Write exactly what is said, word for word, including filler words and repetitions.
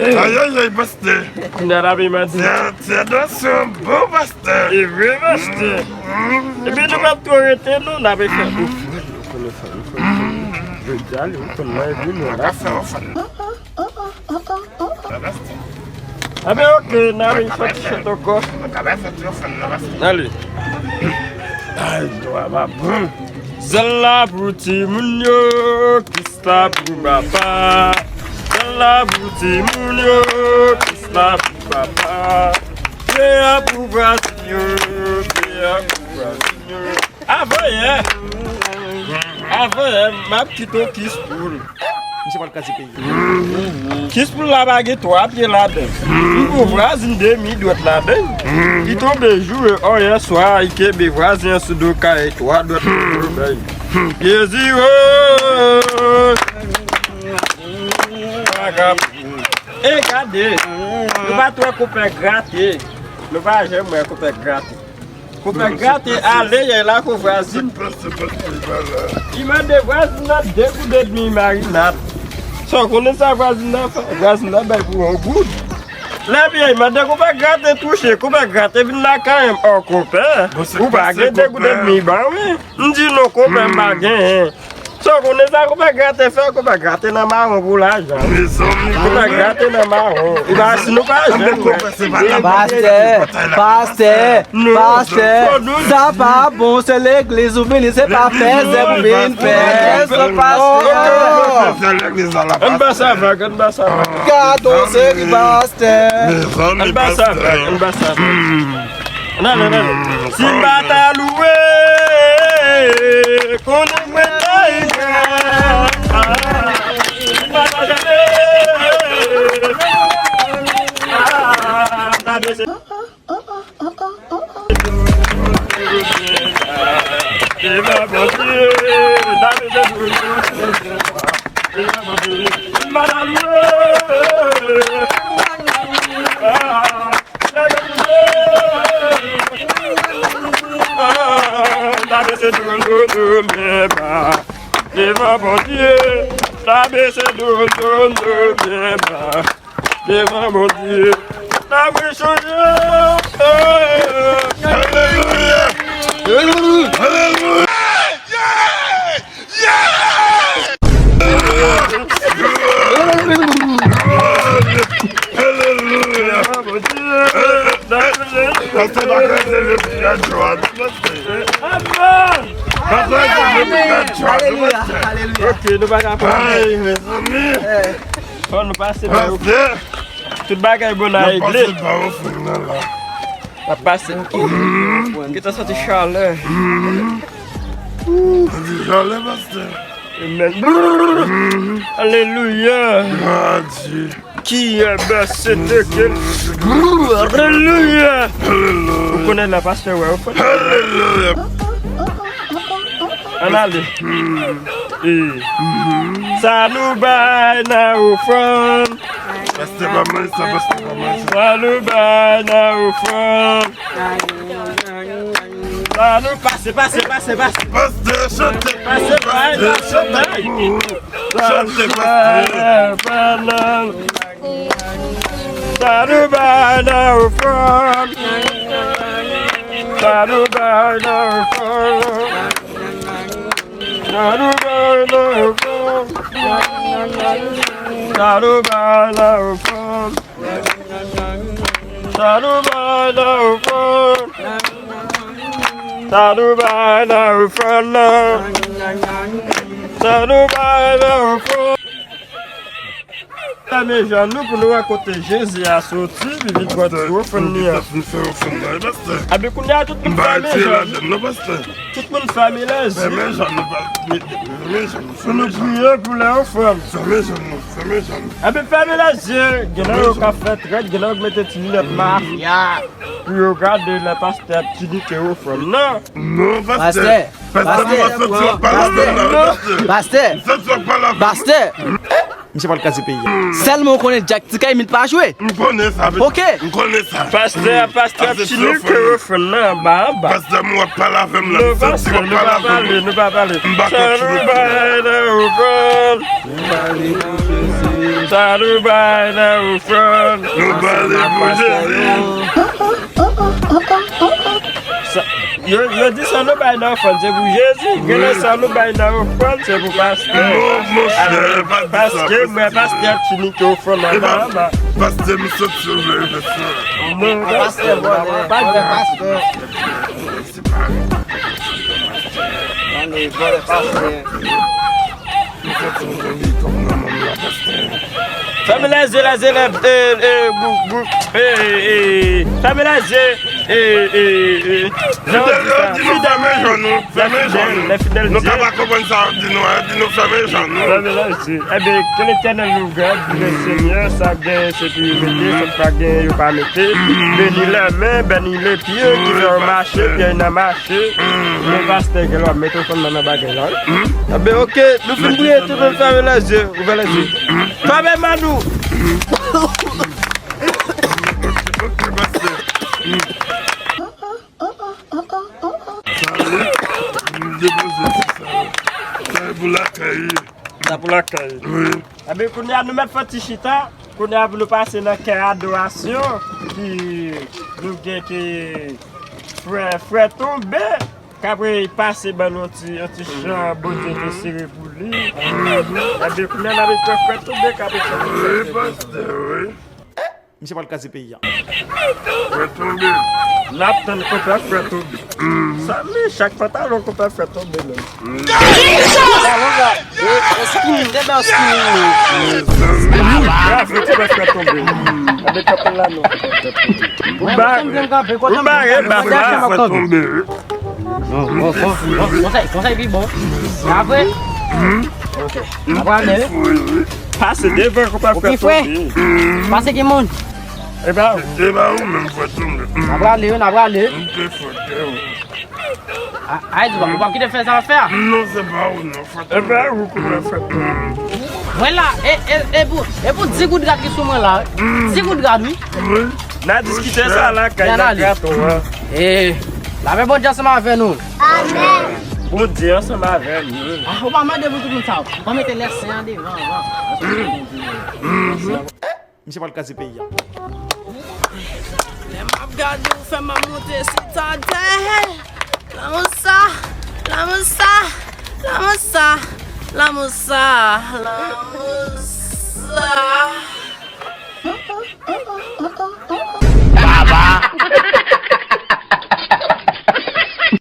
Ayayay, pastè. Kounya la pi madi. Ti adorasyon bon, pastè. E vre, pastè. Epi nou p ap twò rete, non, n ap fè ofrann. Jodi a, li konn mwen vini la. Anben, oke, n a vin fè ti chante ankò. Ale. Ay, dwa pa bon. Zèl la pou timoun yo, kis la pou papa. Zèl la pou timoun yo, kis la pou papa. Pye a pou vwazen yo, pye a pou vwazen yo. Avan yè, avan yè, m ap kite w kis pou l. Misye pral kraze peyi. Kis pou l la pa gen twa pye ladan l. Li gon vwazen demi dwèt ladan l. Li tonbe joure, ò, yè swa, li kenbe vwazen an sou do kay twa dwèt pou bay. Yezi, o! E gade, nou pa t wè konpè grate. Nou pa janm wè konpè grate. Konpè grate ale yè la ko vwazin. Li mande vwazin nan de goud edmi marinad. Sa w konnen sa vwazin nan fè? Vwazin nan bay pou yon goud. Lè byen, li mande konpè grate touche, konpè grate vin lakay m. Ò, konpè, ou pa gen de goud edmi ban mwen? M di non, konpè, m pa genyen. Sa w konnen sa konpè grate fè? Konpè grate nan mawon pou lajan. Konpè grate nan mawon. Li pa, si nou pa janm wè. Pastè, pastè, pastè, sa pa bon, se legliz ou vini, se pa fè zèb ou vin fè. Pastè. Ann ba sa vag, ann ba sa vag. Gad on seri pastè. Ann ba sa vag, ann ba sa vag. Ann ale, ann ale. Si m pa ta louwe, konnen mwen ta egare. Si m pa ta chante, ah, ta bese. Devan Bondye, ta bese. Si m pa ta louwe, ah. N a bese do nou, nou byen ba devan Bondye. N a bese do nou, nou byen ba devan Bondye. N a bese chanje. Alelouya! Alelouya! Alelouya! Alelouya! Pastè pa ka leve pou gad jwa tou, pastè. Pastè leve pou gad jwa tou, pastè. Ok, nou pa ka pran. Ay, mezanmi. Fò nou pase ba yo. Pastè. Tout bagay bon nan regle. N ap pase ba yo, frè m nan la. N ap pase. Ki ta santi chalè. Santi chalè, pastè. Amen. Alelouya. Glwa a Dye. Ki e bese de ke. Alelouya. Ou konnen la pastè wè ou konnen. Alelouya. Ann ale. E. Sa nou bay nan ofrann. Pastè pa manje sa, pastè pa manje sa. Sa nou bay nan ofrann. Sa nou pase, pase, pase, pase. Pastè chante pou ou, pastè chante pou ou. Chante, pastè. Sa nou bay nan ofrann. Sa nou bay nan ofrann. Sa nou bay nan ofrann. Sa nou bay nan ofrann. Sa nou bay nan ofrann. Sa nou bay nan ofrann nan. Sa nou bay nan ofrann. Fèmen jan nou pou nou wè kote Jezi a soti, li vin pran ti ofrann li an. Ebyen kounye a tout moun fèmen jan nou. Tout moun fèmen lèzye. Pou nou priye pou lè ofrann. Ebyen fèmen lèzye. Gen nan yo k ap fè trèt, gen nan yo k mete ti linèt mafya pou yo gade lè pastè ap tinike ofrann nan. Non, pastè. Pastè, pastè, pastè, pastè, pastè. Misye pral kraze peyi a. Sèlman ou konnen Jack Tikay, men pa jwe. M konnen sa, wi. Ok. M konnen sa. Pastè, pastè ap tinike ofrann nan anba, anba. Pastè, m w ap pale avè m la. Non, pastè, nou pa pale, nou pa pale. M pa konn. Sa nou bay nan ofrann. Sa nou bay nan ofrann. Nou pale pou Jezi. Sa, yo, yo di sa nou bay nan ofrann, se pou Jezi. Genlè sa nou bay nan ofrann, se pou pastè. Non, monchè, pa di sa, paske mwen pastè ap tinike ofrann anba, anba. Pastè, m santi w vle, pastè. Non, pastè, pastè, pastè. Fèmen lèzye, lèzye, lèzye, e, e, bou, bou, e, e, fèmen lèzye, e, e, e, jan w di sa. Fidèl, di nou fèmen jan nou, fèmen jan nou. Nou ka pa konprann sa w ap di nou an, di nou fèmen jan nou. Fèmen lèzye. Ebyen, ke Letènèl nou gran, di Senyè, sa k genyen se pou yo mete, sa k pa genyen yo pa mete. Beni lè men, beni lè pye, ki fè yo mache, pye nan mache. Men pastè, gen lè w ap mete ofrann nan nan bagay la, wi. Ebyen, ok, nou fin priye, tout moun fèmen lèzye, ouvè lèzye. Fèmen men nou. Ok, pastè. Sa, wi. M depoze sou sa. Sa e pou lakay, wi. Sa pou lakay. Wi. Ebyen, kounye a, nou mèt fè ti chita. Kounye a, pou nou pase nan kè adorasyon, ki nou gen ki frè, frè Tonbe, k ap pase ban nou yon ti, yon ti chan Bondye te sere pou li. Ebyen, kounye a, n ap fè frè Tonbe k ap chante. Wi, pastè, wi. Misye pral kraze peyi a. Frè Tonbe. N ap tann konpè frè Tonbe. Sa men, chak pantalon konpè frè Tonbe menm. Pantalon la. E, e skin, de bèl skin. Bravo, konpè frè Tonbe. Anbe kanpe la non. Ou bare, ou bare bab la. Non, bon, bon, bon, konsèy, konsèy pi bon. Apre, apre ale, wi. Pase devan, konpè frè Tonbe. Pase ki moun? E ba ou. E ba ou menm, frè Tonbe. N a prale, wi, n a prale. M te fout de ou. A, a, di ba, ou p ap kite fè sa w ap fè a? Non, se pa ou, non, frè Tonbe. E ba ou, konpè frè Tonbe. Mwen la, e, e, e pou, e pou di goud rad ki sou mwen la, wi. Di goud rad, wi. Wi. N a diskite sa la, kay nan kraton an. E, lapè Bondye ansanm avè nou. Amèn. Bondye ansanm avè nou. A, ou pa mande pou tout moun sa, ou pa mete lè sen an devan, anvan. Misye pral kraze peyi a. Lè m ap gade ou fè m ap monte sitadè. Lanmou sa, lanmou sa, lanmou sa, lanmou sa, lanmou sa.